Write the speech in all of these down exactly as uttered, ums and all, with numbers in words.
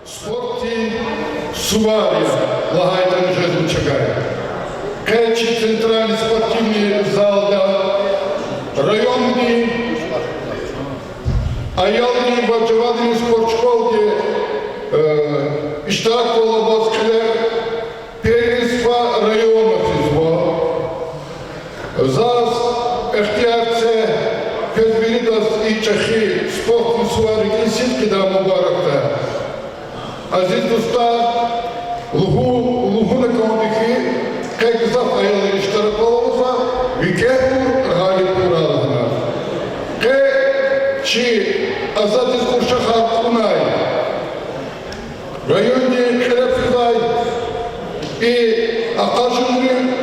Спортдин сувар я лагьайтӀани жезва чавай. Къе чи центральный спортивный залда райондин аялрин ва жаванрин спортшколди, э, иштираквал аваз кьиле первенство района физва. Заз ихтияр це квез виридаз и чӀехи спортдин сувар рикӀин сидкьидай мубаракдай. Азиз дустар, лугьу-, лугьуна кӀанда хьи, къе гзаф аялар иштираквал авазва, викӀегьбур гъалиб хьурай лагьана. Къе чи азаддиз кьуршахар кьунай райондин кьиле физвай и акъажунрин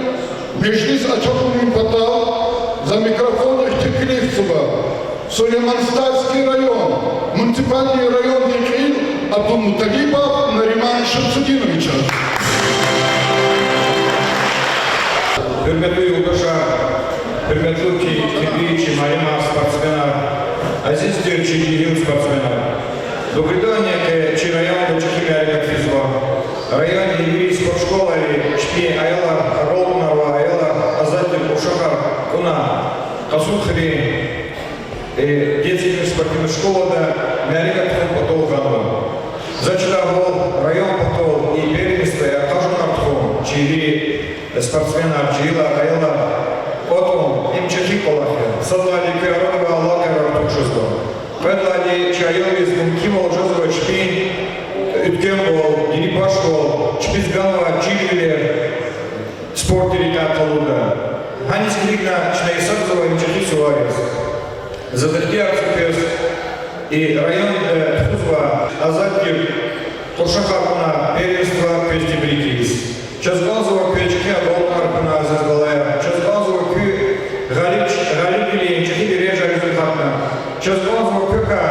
межлис ачухунин патал за микрофондиз теклифзава Сулейман-Стальский район, муниципальный райондин кьил Абдулмуталибов Нариман Шамсудиновичаз. Гьуьрметлу юлдашар, гьуьрметлу чи, чи муаллимар, спортсменар, азиз тир чи жегьил спортсменар. Дугъриданни, къе чи районда чӀехи мярекат физва. Райондин вири спортшколайри чпин аялар, агалкьунар ва аялар азаддиз кьуршахар кьуна Кьасумхуьруьн, э, детский спортивный школада мярекат тухун патал гъанва. За чидай гьал район патал и первенствояр, акъажунар тухун чи вири спортсменар, жегьилар, аялар кӀватӀун, им чӀехи кӀвалах я. Сад лагьайди, куь арадавай алакъаяр артух жезва. Кьвед лагьайди, чи аялриз мумкинвал жезва чпин уьтквемвал, дерипашвал, чпиз ганвай чирвилер спортдин рекьяй къалурдай. Гьаниз килигна чна гьисабзава им чӀехи сувар яз. Заз ихтияр це квез и районда, э, тухузва азад тир кьуршахар кьуна первенство квез тебрик ийиз. Чаз кӀанзава квез чӀехи агалкьунар хьуна, азиз балаяр. Чаз кӀанзава куь гъалиб, гъалибвилин чӀехи дережайриз акъатна. Чаз кӀанзава квекай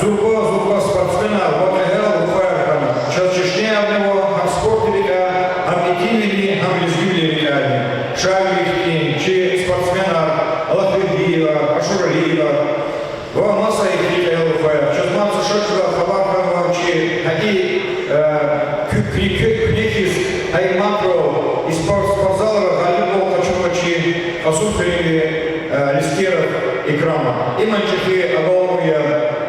зурба, зурба спортсменар ва кьегьал рухваяр хьана. Чаз чешнеярни ава гьам спортдин рекьяй, гьам итимвилин, гьам лезгивилин рекьяйни. Шаир ихьтин чи спортсменар, Алахвердиевар, Ашуралиевар ва маса ихьтин кьегьал рухваяр. Чаз мад са шад чкада хабар хьанва чи гьа и, э, куь-, куь-, куь-, куьне хьиз гьа и макро и спорт-, спортзалра гъалибвал къачунва чи Кьасумхуьруьнви, э, Лескеров Икрама. Иман чӀехи агалкьун я,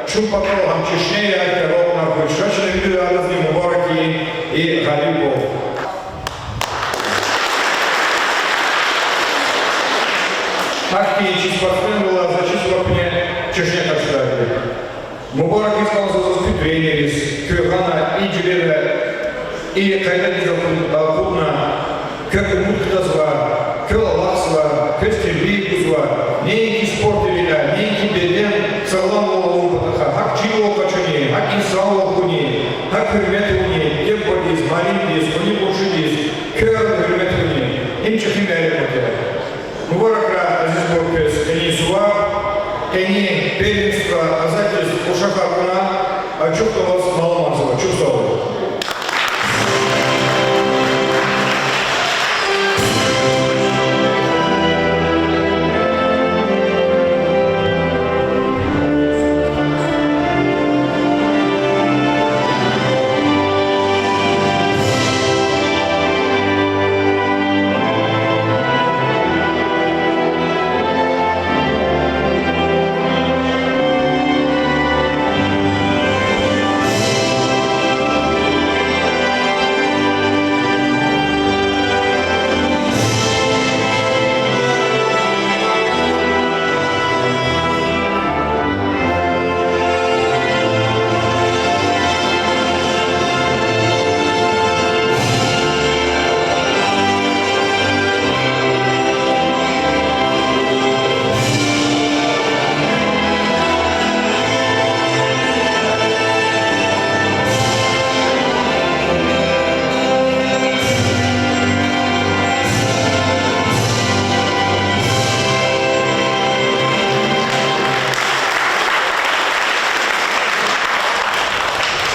чун патал гьам чешне я, ахьтин агалкьунар хьуй. Чна чна вирида адазни мубарак ийин и гъалибвал. Гьахьтин чи спортсменрилай заз чизвай куьне чешне къачудайди. Мубарак ийиз кӀанзава заз куь тренерриз, куьн гъана и жуьреда и къайдадиз акъудна, квек умуд хтазвай, квел алахъзавай, квез тербия гузвай, неинки спортдин рекьяй, неинки беден сагъламвал авун патахъай, гьакӀ чинвал къачуни, гьакӀ инсанвал хьуни, гьакӀ гьуьрмет авуни, диде-бубадиз, муаллимдиз, кӀвалин къуншидиз, квел гьуьрмет авуни, им чӀехи мярекат я. Мубаракрай, азизбур, квез къенин сувар, къенин первенство азаддиз кьуршахар кьуна ачухдаваз маламарзава. Чухсагъул.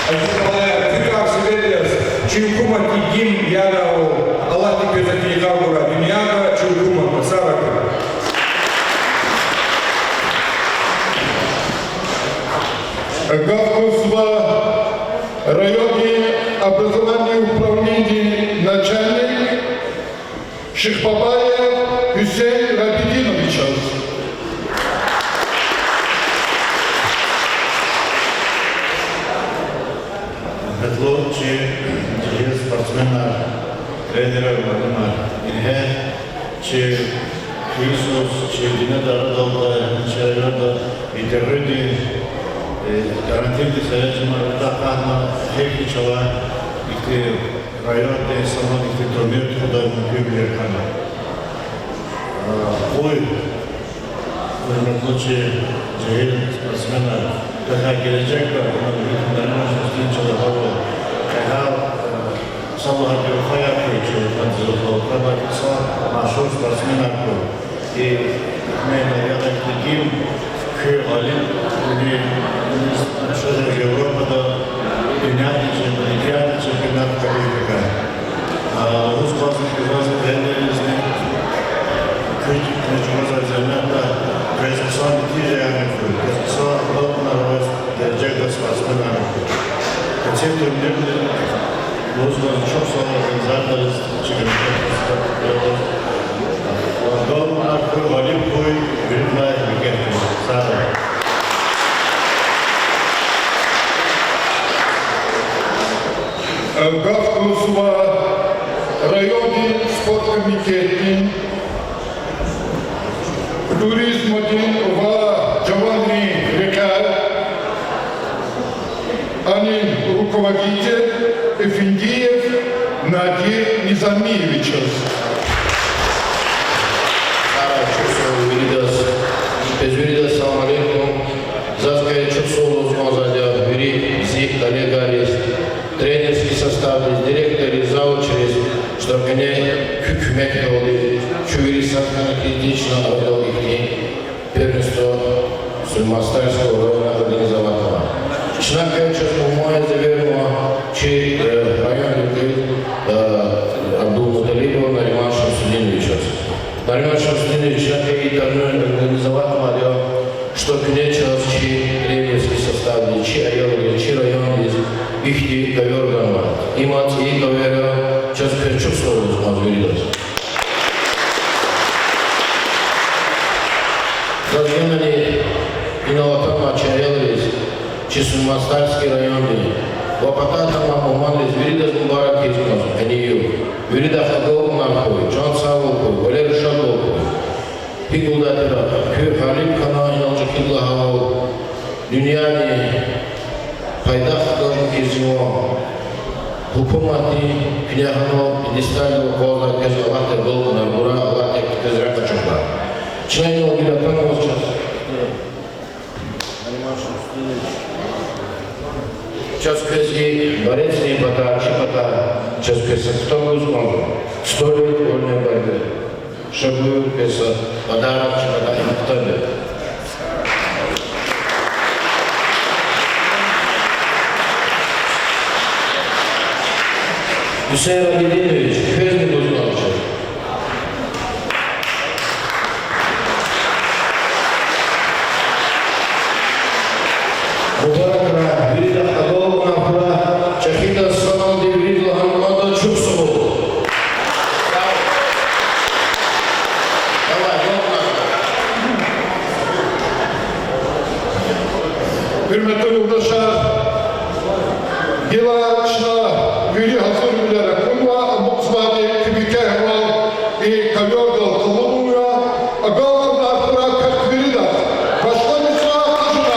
Азиз балаяр, куь кар сивед яз чи гьукуматдин гимн яда ва Аллагьди квез ахьтин йикъар гурай дуьньяда, чи гьукуматда. Сагърай. Гаф гузва райондин Образования управления начальник Шихбабаев Гьуьсейн Рабидиновичаз. Гьуьрметлу чи жегьил спортсменар, тренерар, муаллимар, ингье чи кьейи йисуз чи дуьньяда арадал алай, чи районда и дегъуьдин, э, карантиндин серенжемар акъатна, гьихьтин чалай ихьтин райондин санал ихьтин турнир тухудай мумкинвилер хьана. А, къуй, гьуьрметлу чи жегьил спортсменар, тахьайтӀа гележегда вуна виликни Нариман Шамсудиновича лагьайвал, кьегьал, э, са лагьай гелфаяр хьуй чи ватандиз, ватан, квай хьиз са машгьур спортсменар хьуй. И муьгьман ягъ ихьтин гимн, куь гъалибвилер, иниз, иниз Европада, дуьньядин чемпионатда, чемпионат кьабулзавай. А, лугьуз кӀанзава квез, тренерризни, куь, куь чӀугвазвай зегьметда, квез хъсан нетижаяр хьуй, квез хъсан агалкьунар авай гележегда спортсменар хьуй. Къенин турнирни лугьуз кӀанзава чухсагъул организаторриз, чи комитетдиз, ва агалкьунар хьуй, гъалиб хьуй, виридалай векер хьуй. Сагърай. Гаф гузва райондин спорт комитетдин, туризмдин ва жаванрин рекьяй, анин руководитель Эфендиев Надир Низамиевичаз. Чухсагъул виридаз, квез виридаз салам алейкум. Заз квез чухсагъул лугьуз кӀанзава вири зи коллегариз, тренерский составдиз, директорриз, завучриз, что къене куь куьмекдалди чун вири сад хьана, критично арадал ихьтин первенство Сулейман-Стальского района организовать авунва. Чна квез чаз мугьман яз эвернава чи, э, райондин кьил, э, Абдулмуталибов Нариман Шамсудиновичаз. Нариман Шамсудинович, чна квез и турнир организовать авунва, что куьне чаз чи тренерский составдиз, чи аялриз, чи райондиз ихьтин ковёр ганва. Има цӀийи ковёр я, чаз квез чухсагъул лугьуз кӀанзава виридаз. Заз генани инал атанвай чи аялриз, чи Сулейман-Стальский райондин ва патай атанвай мугьманриз виридаз мубарак ийиз кӀанзава къенин югъ. Виридахъ агалкьунар хьуй, чан сагъвал хьуй, кӀвалера шадвал хьуй. ГьикӀ лугьудатӀа, куьн гъалиб хьана, инал чӀехиди лагьайвал, дуьньядин пайдах галаз кӀанзава, гьукуматди куьне гьанал пьедесталдал акъвазна, квез Аллагьди агалкьунар гурай, Аллагьди квез рехъ ачухарай. Чна инал гила атанваз чаз, чаз квез и борецдин патай, чи патай, чаз квез са кутак гуз кӀанзава. Сто лет вольной борьбы. Ша гуй квез са подарок, чи патай и кутак я. Гьуьсейн Рабидинович, квезни гуз кӀанзава чаз. Мубаракрай, виридахъ агалкьунар хьурай, чӀехидаз саналди виридалай гьа кӀанда чухсагъул. Гьуьрметлу юлдашар, гила чна вири гьазурвилер акунва, амукьзавайди куь кӀвалахал и ковёрдал къалурнава, агалкьунар хьурай квехъ виридаз. Башламишзава къужуна.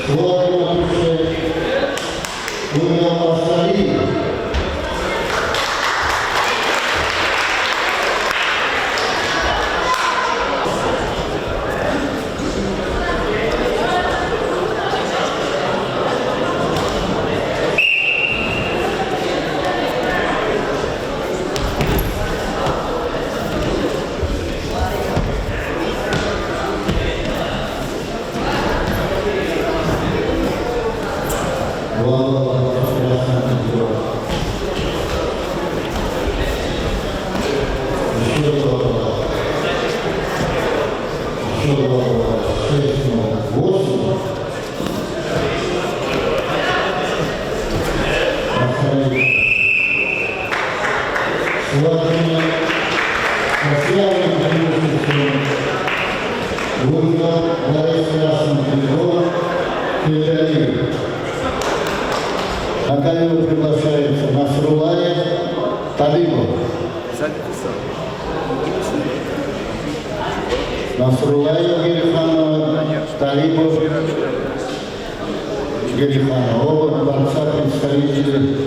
Слава Шесть ноль восемь. Охранник. Схватка социальных преимуществ выиграл борец в красном трико Фельдалиев. На ковёр приглашается Насруллаев Талибов. Насруллаев Гериханова, Талибов Гериханова. Оба борца представители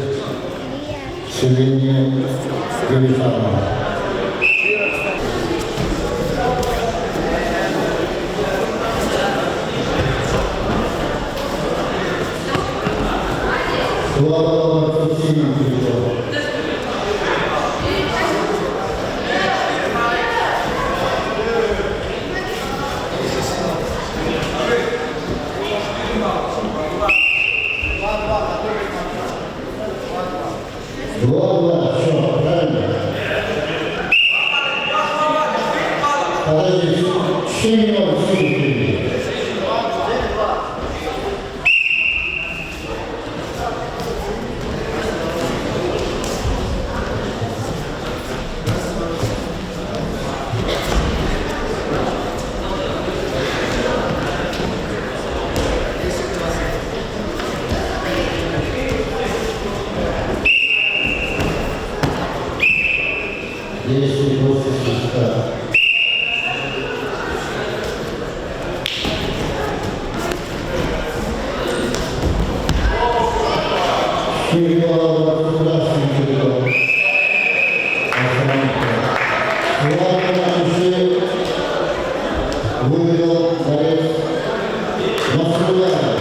селения Гериханова. Слава Отцу Сыну Святому. Два-два, всё, правильно. Подожди, семь ноль, семь ноль. Действие после свистка. Схватка на мишень выиграл борец Насруллаев.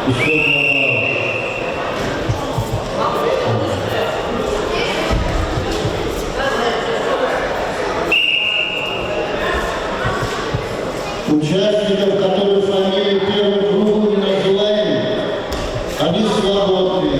Ещё два балла. Участников, которые фамилии первой группы не называем, они свободны.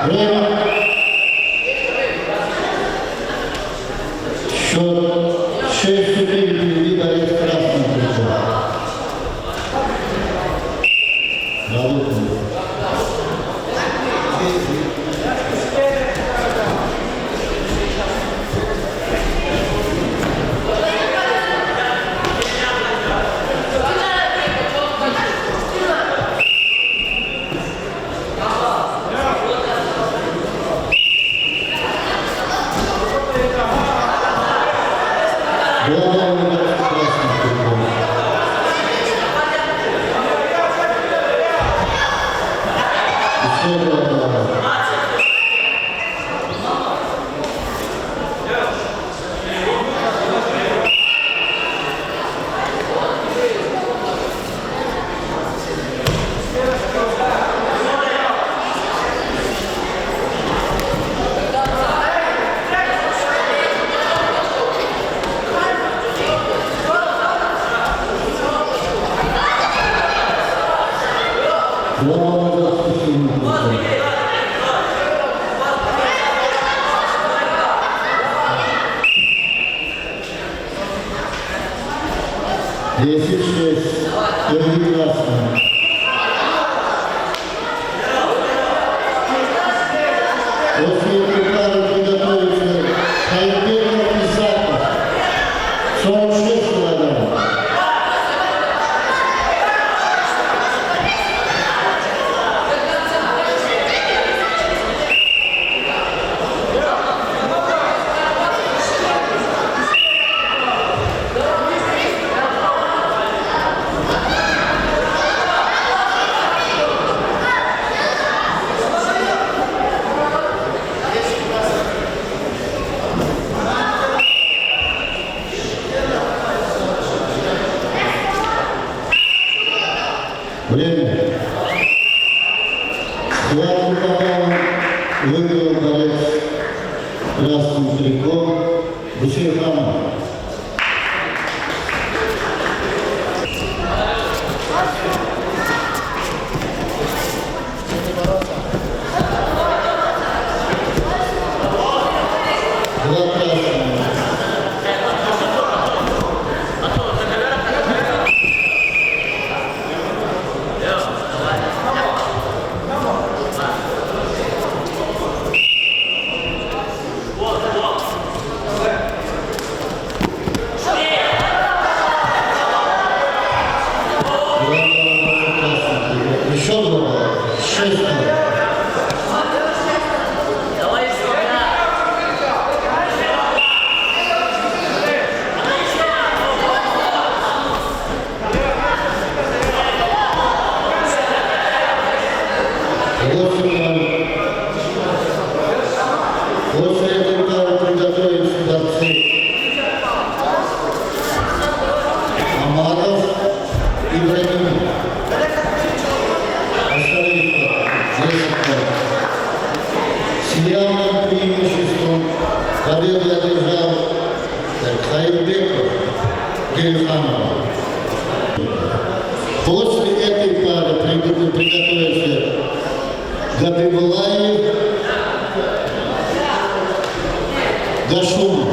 Время. Счёт шесть четыре впереди борец в красном трико. Глава красный прикол. Ещё глава. Десять шесть. Впереди красный. После этой пары приготовиться Хайрбеков и Заков. Сорок шесть килограмм. Время. Схватку по баллам выиграл борец в красном трико Бусейханов. Два красных. Ещё два балла. Шесть баллов. Восемь ноль. После этой пары приготовиться борцы. Амаров Ибрагим. Остановить. Десять ноль. С явным преимуществом победу одержал Хайрбеков Гериханова. После этой пары при-, приготовился Габибуллаев Гашумов.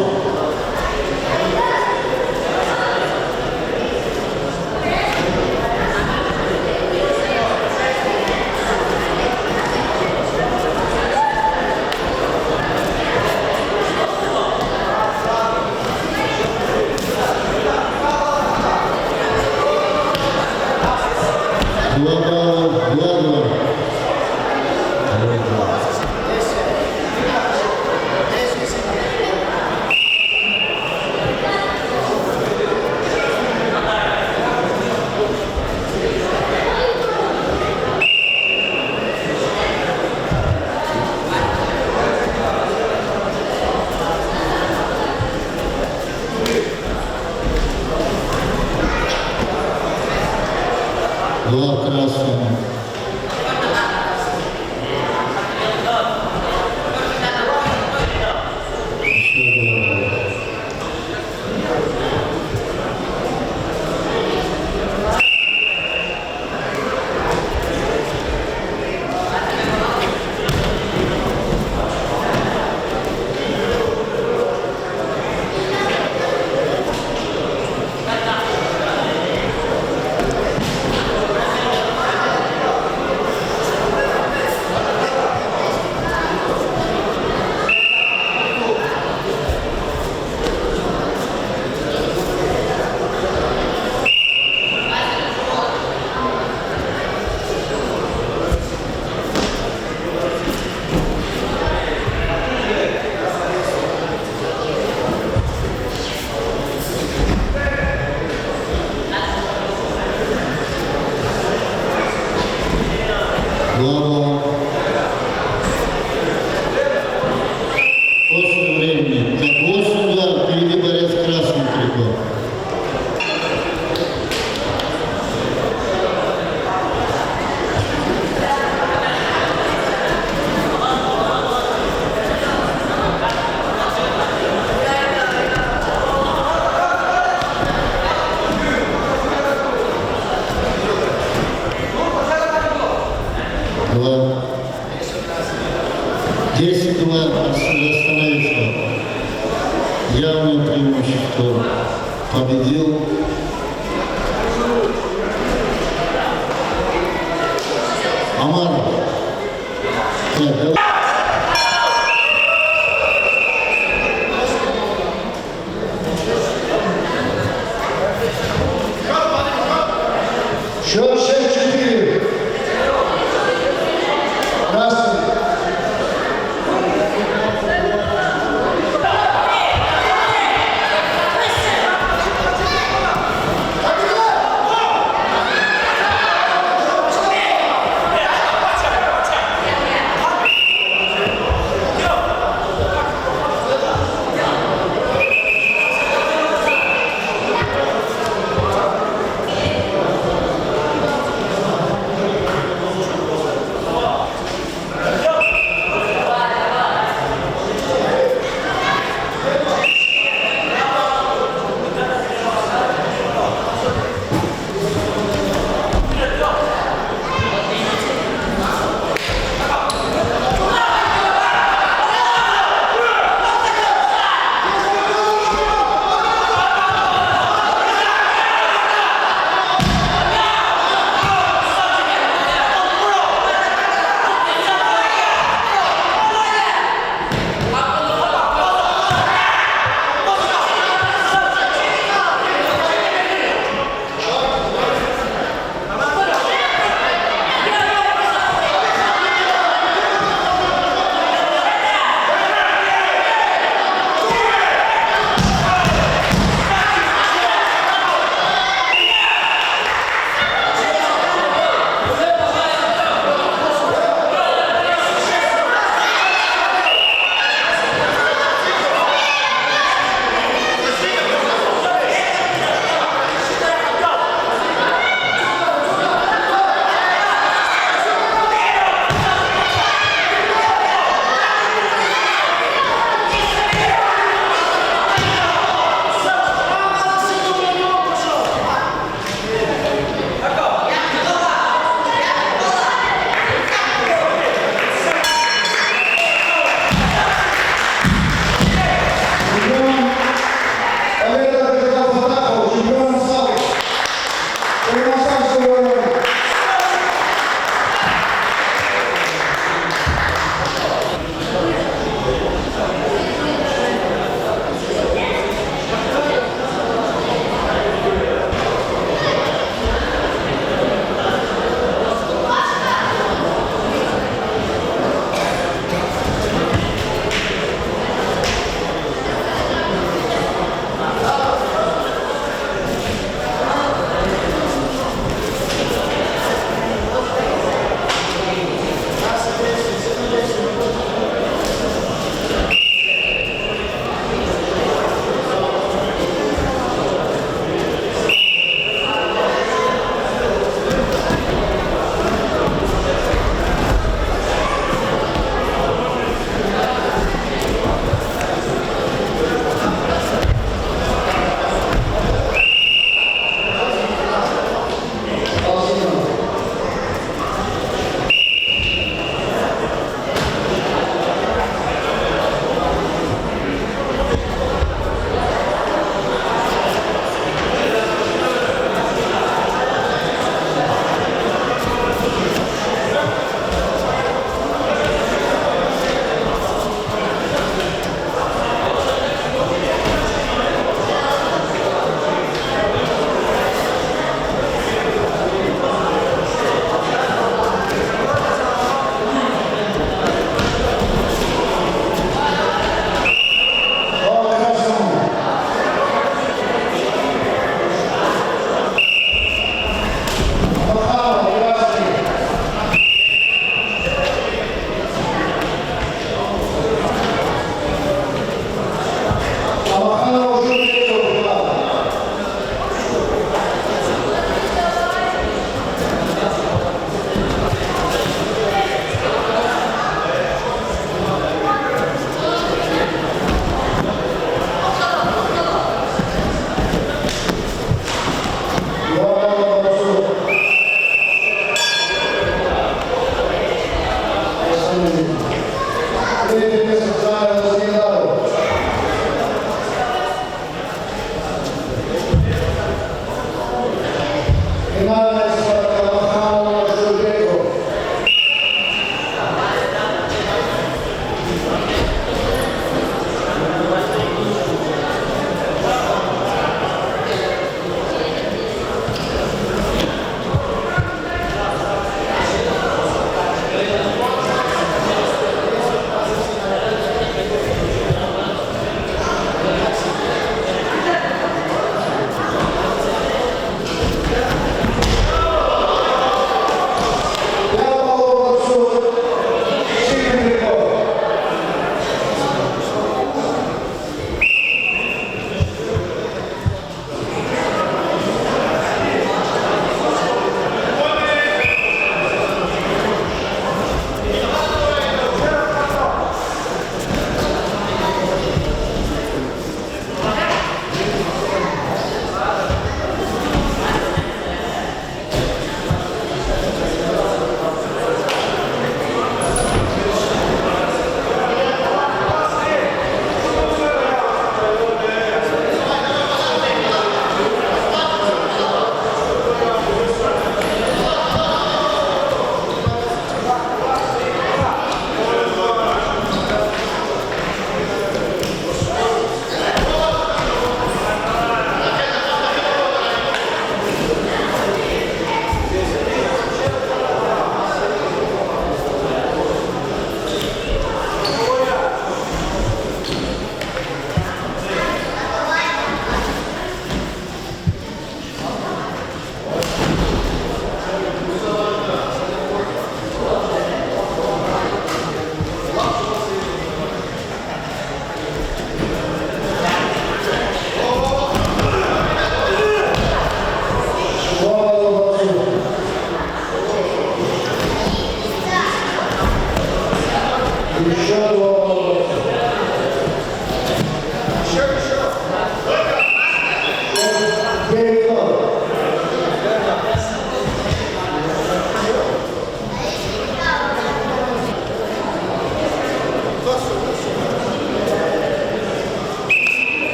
Два балла, два два. Два красных. Победил Амаров. Так, давай. Счёт шесть четыре. Красный.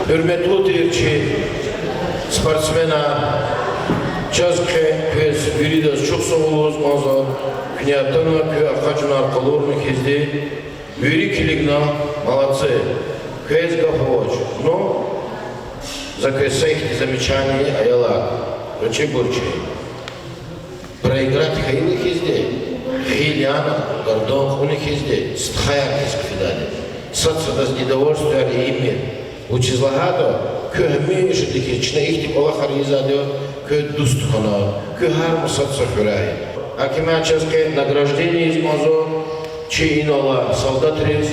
Гьуьрметлу тир чи спортсменар, чаз къе квез виридаз чухсагъул лугьуз кӀанзава, куьне атана куь акъажунар къалурна хьизди, вири килигна, молодцы. Квез гаф авач, ну, за квез са ихьтин замечание, аялар, гъвечӀибур чи. Проиграть хьайила хьизди, хил яна, гардан кьуна хьизди, стхаяр хьиз хъфидайди. Сад-садаз недовольствояр ийимир. Вучиз лагьайтӀа, куьн гьамиша хьиз чна ихьтин кӀвалахар ийизвайди я, куьн дуст хьана, куьн гьар масад са хуьряй. Гьакимат, чаз къе награждение ийиз кӀанзава, чи инал алай солдатриз,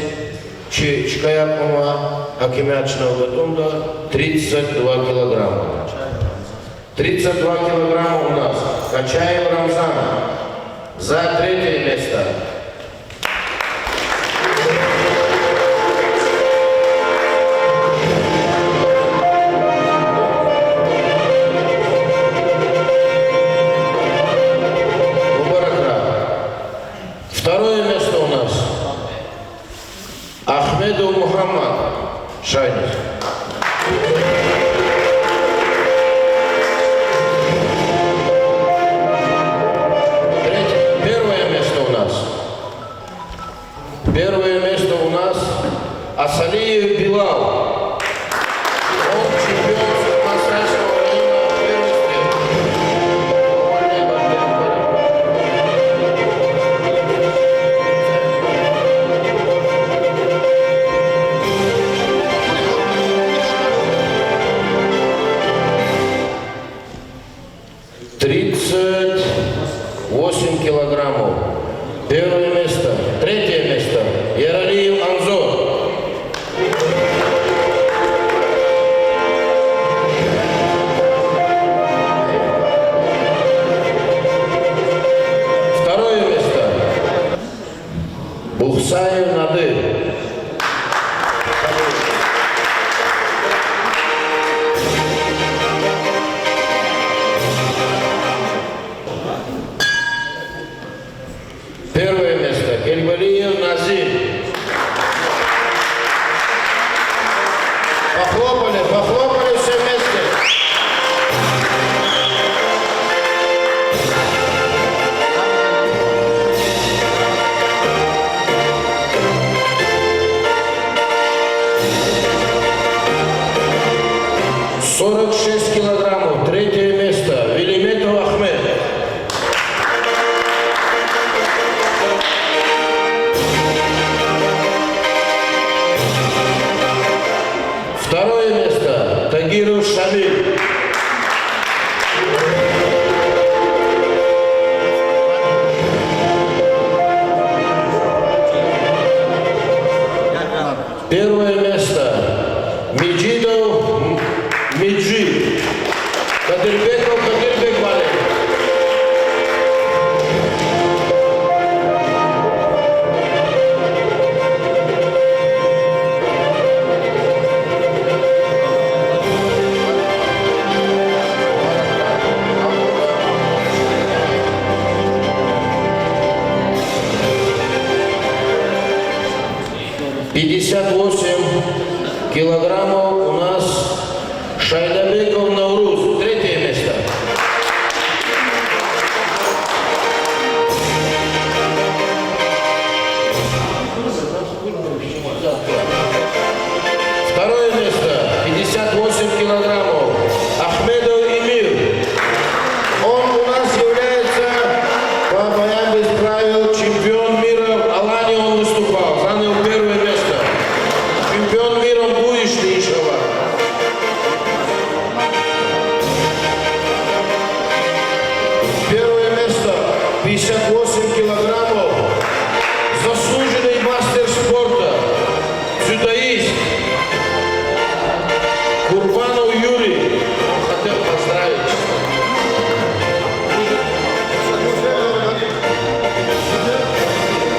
чи чкаяр кьунва, гьакимат, чна гатӀунда тридцать два килограмма. Тридцать два килограмма у нас Качаев Рамзан за третье место. Мубаракрад. Второе место у нас Ахмедов Мухаммад, Шайнис. Третье, первое место у нас. Первое место у нас Асалиев Билал. Он чемпион Сыктывкарского района в первенстве. Тридцать восемь килограммов. Первое место. Третье место. Яралиев Анзор. Второе место. Бухсаев Надир. Первое место. Гельбалиев Назир. Похлопали, похлопали все вместе. Сорок шесть килограммов, третье место, Велиметов Ахмед. Второе место, Тагиров Шамиль. Первое место, Меджидов Меджид. Кадырбеков Кадырбек вале. Пятьдесят восемь килограммов у нас Шайдабеков Навруз, третье место. Второе место, пятьдесят восемь килограммов, Ахмедов Эмир. Он у нас является по боям без правил чемпион мира. В Алании он выступал, занял первое место. Чемпион мира будешь ты, иншаллах. Первое место, пятьдесят восемь килограммов, заслуженный мастер спорта, дзюдоист Курбанов Юрий. Он хотел поздравить.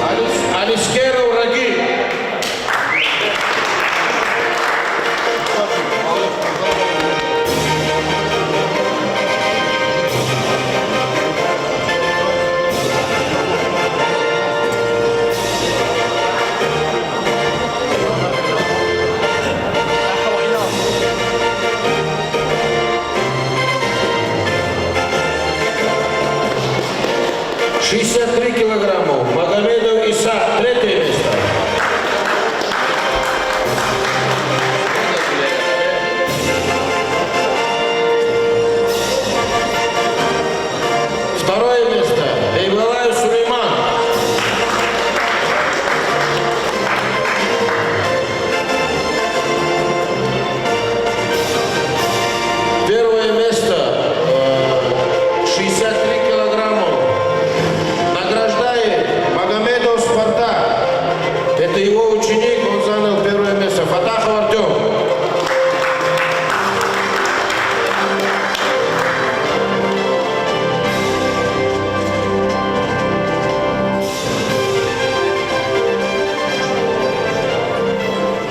Алис-, Алискеров Рагиль. Шестьдесят три килограмма, Магомедов Иса, третье место. Второе место, Бейбалаев Сулейман. Первое место, э, шестьдесят три килограмма. Награждает Магомедов Спартак. Это его ученик, он занял первое место. Фатахов Артём.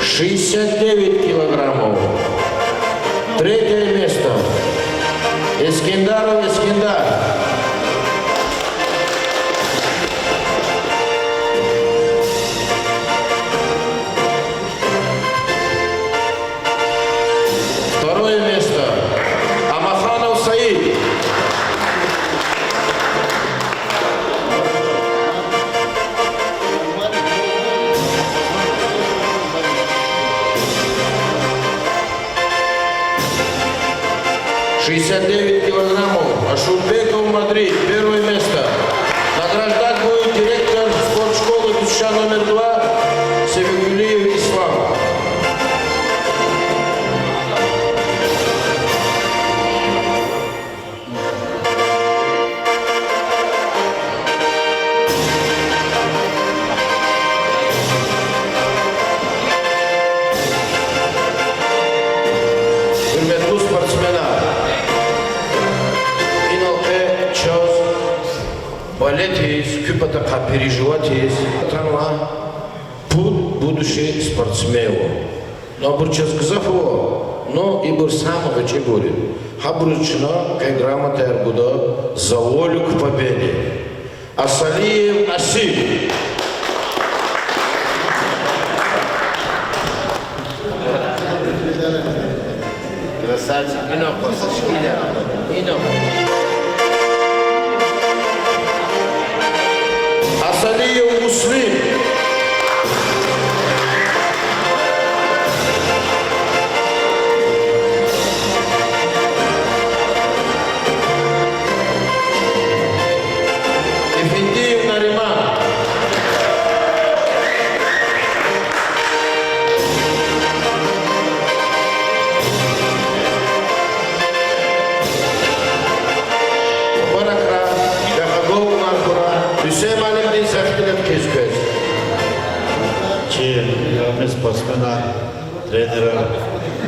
Шестьдесят девять килограммов. Третье место. Эскендаров Эскендар. Второе место. Амаханов Саид. Шестьдесят девять килограммов. Ашурбеков Мадрид. Первое место. Награждать будет директор спортшколы Тюсша номер два Семикулиев Ислам. Гьуьрметлу спортсменар, инал къе чаз болеть ийиз, куь патахъай переживать ийиз атанва пуд будущий спортсмен ава. Ну, абур чаз гзаф ава, ну, ибур сама гъвечӀибур я. Гьабуруз чна къе грамотаяр гуда за волю к победе. Асалиев Асим. Красавчик. Инал къвез, шикилар. Инал. Асалиев Муслим. Эфендиев Нариман. Мубаракра, вахагов марфура, Гьуьсейн муаллимдиз ихтилат хъийиз квез. Чи ями спортсменар, тренерар,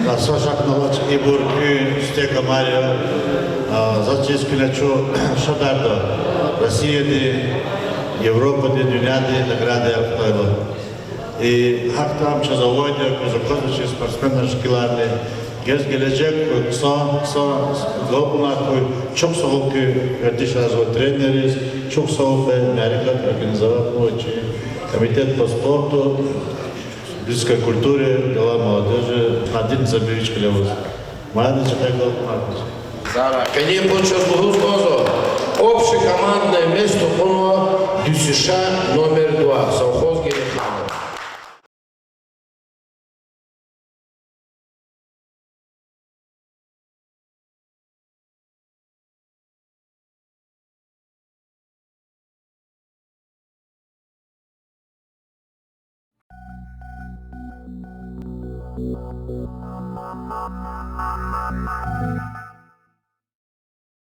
а, са шакни алач, ибур куьн стек амар я, а, заз чиз куьне чун шадарда Россияди, Европади, дуьньяди наградаяр кутайла. И гьахьтин чаз авайди я, квез аквазва чи спортсменрин шикиларни. Гележек хъсан, хъсан галкӀунар хьуй, чухсагъул куь вердишарзавай тренерриз, чухсагъул куь мярекат организовать авуна чи комитет по спорту. Физической культуре, дела молодёжи, Надин Замирович Калявуз. Мадни чакай галкъунар. Зара къенин къуз чаз лугьуз кӀанзава, общекомандное место кьунва ДЮСШ номер два, совхоз Гереханов.